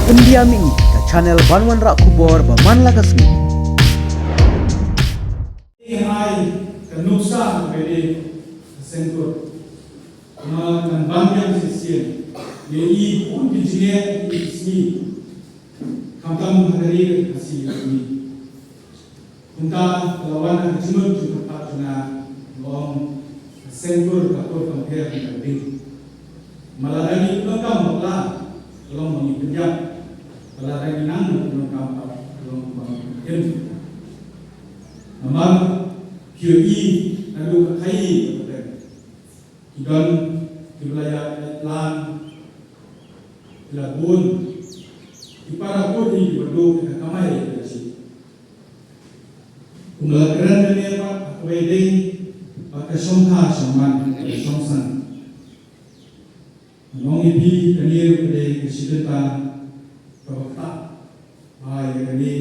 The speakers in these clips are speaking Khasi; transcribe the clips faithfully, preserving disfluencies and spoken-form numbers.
Pyndiam ïa ngi ka channel ban wanrah khubor ba man la ka sngi. Ngi ai ka nuksa na ka dei ka seng kur. Kumba ngan ban biang shisien ïa i bun ki jingeh ki sngi. Khamtam ha ka ri ka Khasi ka sngi. Kumta ka la wan ha ka jingmut jingpyrkhat jong nga, nga ong ka seng kur ka kur kam pher na ka ding. Ma lada ngi pyndonkam bakla ka long ba ngi pynïap, ma lada ngi nang pyndonkam pat ka long ba ngi pynïap. Namar ki ïohi naduh ka khaii ka pateng. Ki don kiba la ïaid lait lang, ki la bun, ki para kut hi kiba duh ïa ka kamai ka jingim. Kumba la kren mynne pat ha kawei dei ba ka shongkha shongman ka shongsang. Ngan ong ïa phi kane ruh ka dei ka shi bynta kaba ktah ba ïa kane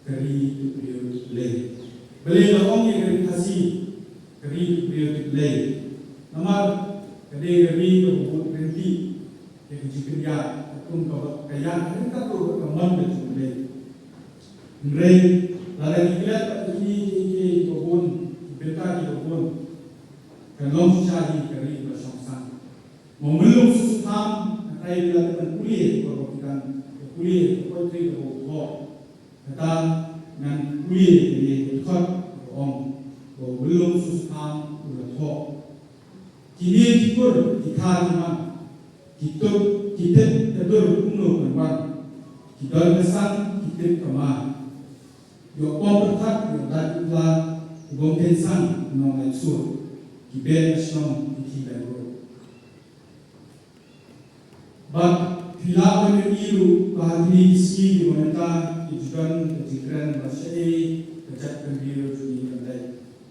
ka ri tip briew tip Blei. Balei la ong ïa ka ri Khasi ka ri tip briew tip Blei? Namar ka dei ka ri kaba bud ryntih ïa ka jingpynïaid, katkum kaba ka ïaid ryngkat ruh ka mon ka jong U Blei. Hynrei lada ngi klet pat ïa kine kiei kiei kiba bun, ki bynta kiba bun, kan long shisha hi ka ri ba shongsang. Mo, myn lum suk suk tham, hynrei lada ngan pule, ko ba ki dang pule ka poetry kaba u thoh. Kata ngan pule ïa kane ka dkhot kaba ong, ba u Wyllung Suskham u la thoh. Kine ki kur ki kha ki man, ki tip, ki tip ka dur kumno kan wan, ki don ka san, ki tip ka mar. Ïoh pom pyrthat, ïoh dait u pla, u bym khein san, u nonglait sur, ki beh ka shnong, ki khie lai ruh. Bad phi lah ban ïohi ruh ba ha kine ki sngi kiba mynta ki ju don ka jingkren ba shaei ka jaitbynriew jong ngi kan leit,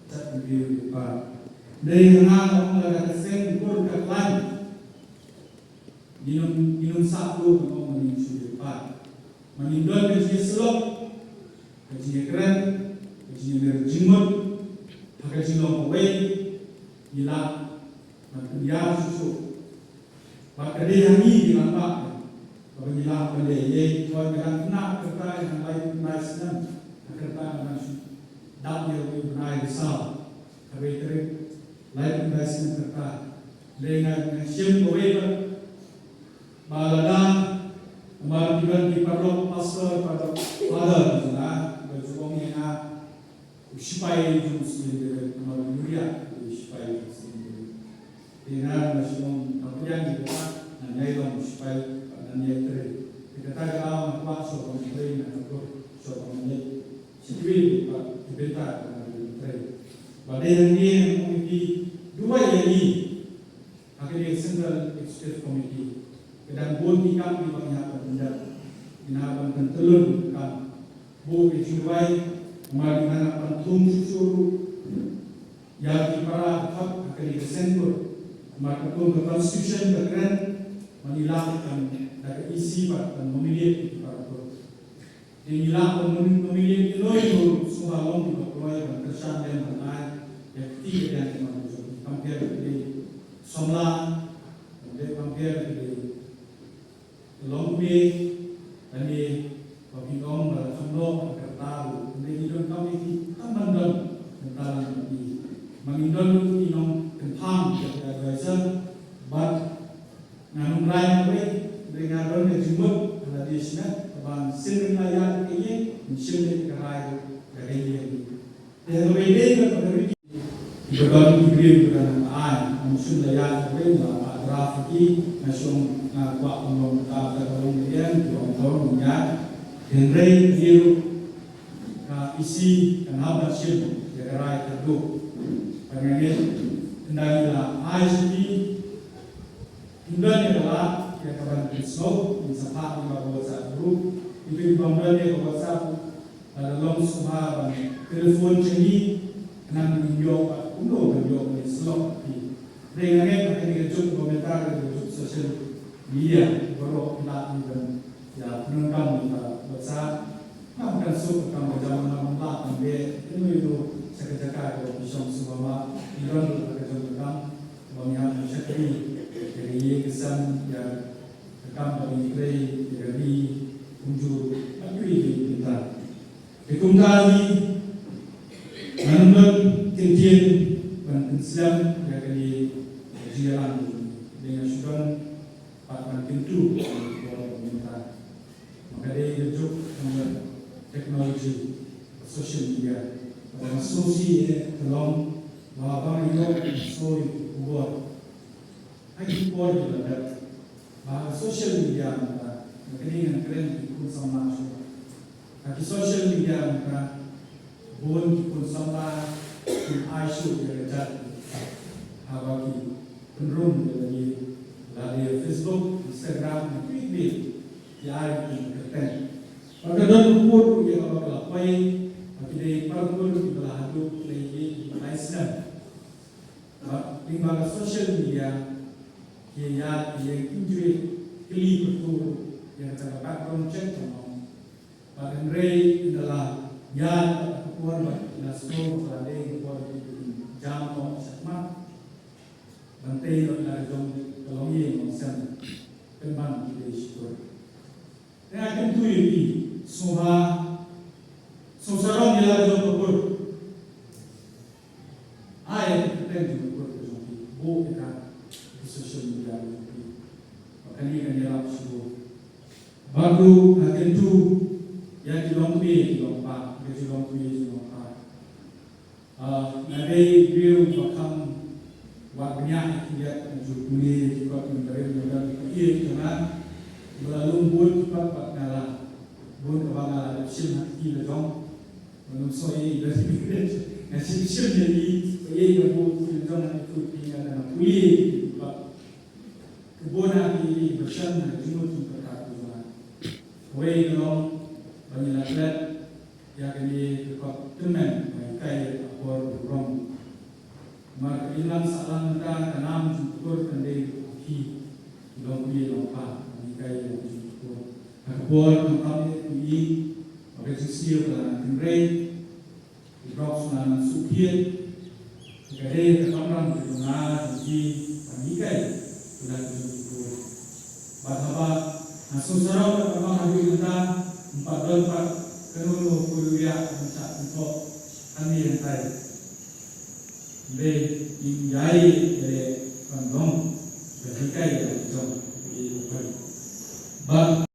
ka jaitbynriew jong ngi pat. Dei hangta nga ong lada ka seng kur ka khlaiñ, ngin ym, ngin ym sah ruh, nga ong, ngin shu leit pat. Ma ngin don ka jingïasyllok, ka jingïakren, ka jingïaner jingmut ha ka jinglong kawei, ngi lah ban pynïar shuh shuh. Bad ka dei ha ngi ki rangbah, kaba ngi lah ban leh. Ïa, hooid, nga dang khynnah ka rta, nga dang laiphew khyndai snem ka rta, nga dang shu dap ïa u bnai Risaw, kaba ïa ka ri, laiphew khyndai snem ka rta. Dei nga, nga shim kawei pat ba lada, namar ki don ki paralok pastor, paralok father jong nga, ba ju ong ïa nga, u sipai jong u Syiem David, namar u Uriah u sipai jong u Syiem David. Te nga, nga shu ong, nga pdiang ïa kata, ngan ïai long u sipai, bad ngan ïai trei. Te kata ka daw nga kwah shuwa ban trei, nga kwah shuwa ban leit sha kiwei pat ki bynta ba ngan trei. Bad dei hangne nga ong ïa phi, duwai ïa ngi ha kane ka Central Executive Committee, ka dang bun ki kam kiba ngi hap ban pynjah, ngi hap ban pyntyllun ka kam. Buh ka jingduwai, namar ngi hap ban thung shuh shuh ruh ïa ki para dkhot ha kane ka seng kur. Namar katkum ka constitution ka kren ba ngi lah ban, da ka E C pat, ban nominate ki para dkhot. Te ngi lah ban nom-, nominate ïano ïano ruh, sngewbha long kiba kloi ban kyrshan lem ban ai ïa ka kti ka diang ka man ka jong ki. Kam pher ba ki dei samla, kam pher, kam pher ba ki dei longkmie, lane ba phi ong ba la kham noh ka rta ruh, hynrei ngi donkam ïa ki tang ban don, tang ban don ïa ki. Ma ngin don ruh ki nongkynpham, ki advisor, bad ngan ym rai kawei, hynrei nga don ka jingmut ha lade shimet, kaba ngan shim ïa ka rai, ngan shim ïa ka rai ruh da ka ïing. Te ha kawei dei ka, ka ri, kiba don ki briew kiba nang ai, ym shym la ïaid kawei, la pat draft ki, nga shong, nga kwah ban long ka, ka long ka ïeng, kiba ym don ym ïaid. Hynrei ïa ruh ka E C kan hap ban shim ïa ka rai kaba duk. Bad nga ngeit ynda ngi la ai sha ki, Ym don ïa ka lad ïa ka ban pynsngew, ngin sa phah ïa ka WhatsApp group. Ïa ki bym don ïa ka WhatsApp, lada long sngewbha ban telephone sha ngi, khnang ba ngin ïoh, kumno ban ïoh ban ïasyllok ïa phi. Hynrei nga ngeit ha kane ka juk ba mynta ka juk social media, baroh ki lah ban ïa pyndonkam ïa ka WhatsApp. Ngam kan suk ka kam ka jam, ngam lah ban beh ïano ïano sha ka jaka kaba phi shong, sngewbha map phi don ruh ha ka jong ka kam. Ba ngi hap ban shakri ïa ka ïing ka sem, ïa ka kam ba ngi trei, ïa ka ri, Kumta hi, ngan ym don kyntien ban pynslem ïa kane ka jingïalang, dei nga shu don pat ban kyntu ïa ka bor ba mynta. Ma ka dei ka juk jong ka technology, social media. Ba nga sngewsih eh ka long ba haba nga ïoh sngewsih ka bor. Ha ki por kiba la dep, ba ha social media mynta, nga kren, ngan kren ki khun samla shuwa. Ha ki social media mynta, bun ki khun samla kim ai shuh ïa ka jait, haba ki pynrung ïa lade, lade Facebook, Instagram, ne kiwei kiwei, ki ai ki kyrteng. Bad ka don ka por ruh ïa kaba ka la poi, ba ki dei para khun kiba la haduh lai ïing lai snem. Bad lyngba ka social media, ki ïa, ki ïa, kim ju ïa kylli kyrkhu ïa kata ka background check jong ngi. Bad hynrei ynda la ïa, ka por ba ki la sngewthuh ba la dei ka por ba ki jam noh shakhmat, ban tei noh ïa la ka jong ka longïing longsem, pynban ki dei shukor. Te nga kyntu ïa phi, sngewbha, sngewsarong ïa la ka jong ka kur. Ai ïa ka kyrteng jong ka kur ka jong phi, buh ïa ka ha social media ka jong phi. Ba kane kan ïarap shibun. Bad ruh nga kyntu ïa ki longkmie ki longpa, ïa ki longkmie ki longpa. Ah, nga dei briew ba kham wad bniah ïa ki, ïa ki jingpule ïa ki kot jong ki barim, jong ki ïeit jong nga. Ba la lum bun ki kot bad nga la, bun kaba nga la dep shim ha ki la jong. Nga nym sngewsih ïa ki, nga shim shim ïa ki, ba ïeit ba bun ki la jong ha ki kot, nga dang pule ïa ki kot. Ka bun ha ki ba shem ha ka jingmut jingpyrkhat jong nga. Kawei ka long ba ngi la klet ïa kane ka kot tymmen ba hikai ïa ka por burom. Namar ka imlang sahlang mynta ka nam jong ka kur kan dei ha phi, ki longkmie longpa, ban hikai ïa ka jong ka kur. Ha ka por khamtam ïa ka ïing, ba ka jingsniew ka la nang kynrei, ki drops la nang sukhiat, ka dei ka kamram ka jong nga jong phi ban hikai ïa la ka jong ka kur. Bad haba nga sngewsarong ka kamram haduh mynta, ym pat don pat kano kano kyrwiah ban shah kynthoh hangne hangtai. Hynrei ngin ïai ïaleh ban long ban hikai ïa la ka jong ka kur. Bad